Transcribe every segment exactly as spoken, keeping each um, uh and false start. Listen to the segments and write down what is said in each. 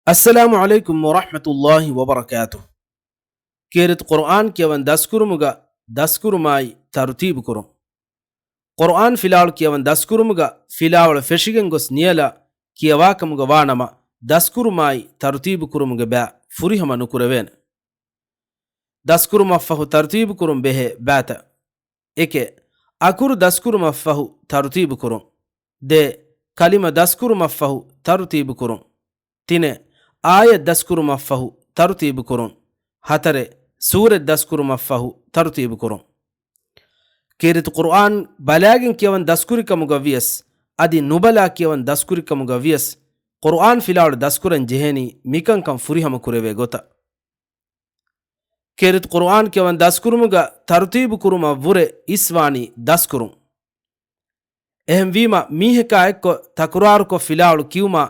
އައްސަލާމު ޢަލައިކުމް ވަރަޙްމަތުﷲި ވަބަރަކާތުހު. ކީރިތި ޤުރުއާން ކިޔަވަން ދަސްކުރުމުގަ ދަސްކުރުމާއި ތަރުތީބުކުރުން. ޤުރުއާން ފިލާވަޅު ކިޔަވަން ދަސްކުރުމުގަ ފިލާވަޅު ފެށިގެން ގޮސް ނިޔަލާ ކިޔަވާކަމުގަ ވާނަމަ، ދަސްކުރުމާއި ތަރުތީބުކުރުމުގެ ބައި ފުރިހަމަ ނުކުރެވޭނެ. ދަސްކުރުމަށްފަހު ތަރުތީބުކުރުން ބެހޭ ބައިތައް. އެކެއް، އަކުރު ދަސްކުރުމަށްފަހު ތަރުތީބުކުރުން. ދެ، ކަލިމަ ދަސްކުރުމަށްފަހު ތަރުތީބުކުރުން. ތިނެއް، އާޔަތް ދަސްކުރުމަށްފަހު ތަރުތީބުކުރުން. ހަތަރެއް، ސޫރަތް ދަސްކުރުމަށްފަހު ތަރުތީބުކުރުން. ކީރިތި ޤުރުއާން ބަލާގެން ކިޔަވަން ދަސްކުރިކަމުގަ ވިޔަސް، އަދި ނުބަލާ ކިޔަވަން ދަސްކުރިކަމުގަ ވިޔަސް، ޤުރުއާން ފިލާވަޅު ދަސްކުރަން ޖެހޭނީ މިކަންކަން ފުރިހަމަ ކުރެވޭ ގޮތަށް. ކީރިތި ޤުރުއާން ކިޔަވަން ދަސްކުރުމުގަ ތަރުތީބު ކުރުމަށް ވުރެ އިސްވާނީ ދަސްކުރުން. އެހެންވީމަ، މީހަކާ އެއްކޮށް ތަކުރާރުކޮށް ފިލާވަޅު ކިޔުމާ،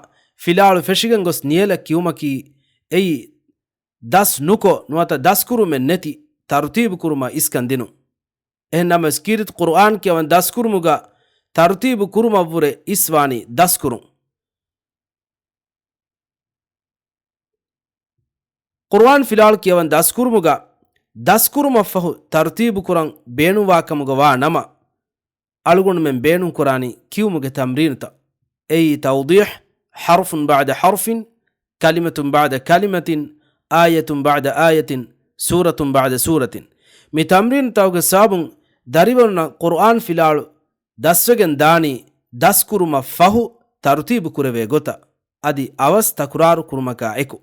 ފިލާވަޅު ފެށިގެން ގޮސް ނިޔަލަށް ކިޔުމަކީ، އެއީ ދަސް ނުކޮށް، ނުވަތަ ދަސްކުރުމެއް ނެތި ތަރުތީބު ކުރުމަށް އިސްކަން ދިނުން. އެހެން ނަމަވެސް، ކީރިތި ޤުރުއާން ކިޔަވަން ދަސްކުރުމުގަ ތަރުތީބު ކުރުމަށްވުރެ އިސްވާނީ ދަސްކުރުން. ޤުރުއާން ފިލާވަޅު ކިޔަވަން ދަސްކުރުމުގަ ދަސްކުރުމަށްފަހު ތަރުތީބު ކުރަން ބޭނުންވާކަމުގަ ވާ ނަމަ، އަޅުގަނޑުމެން ބޭނުންކުރާނީ ކިޔުމުގެ ތަމްރީނުތައް. އެއީ، توضيح، حرف بعد حرف، كلمة بعد كلمة، آية بعد آية، سورة بعد سورة. މި ތަމްރީނުތަކުގެ ސަބަބުން ދަރިވަރުންނަށް ޤުރުއާން ފިލާވަޅު ދަސްވެގެން ދާނީ ދަސްކުރުމަށް ފަހު ތަރުތީބު ކުރެވޭ ގޮތަށް، އަދި އަވަސް ތަކުރާރު ކުރުމަކާ އެކު.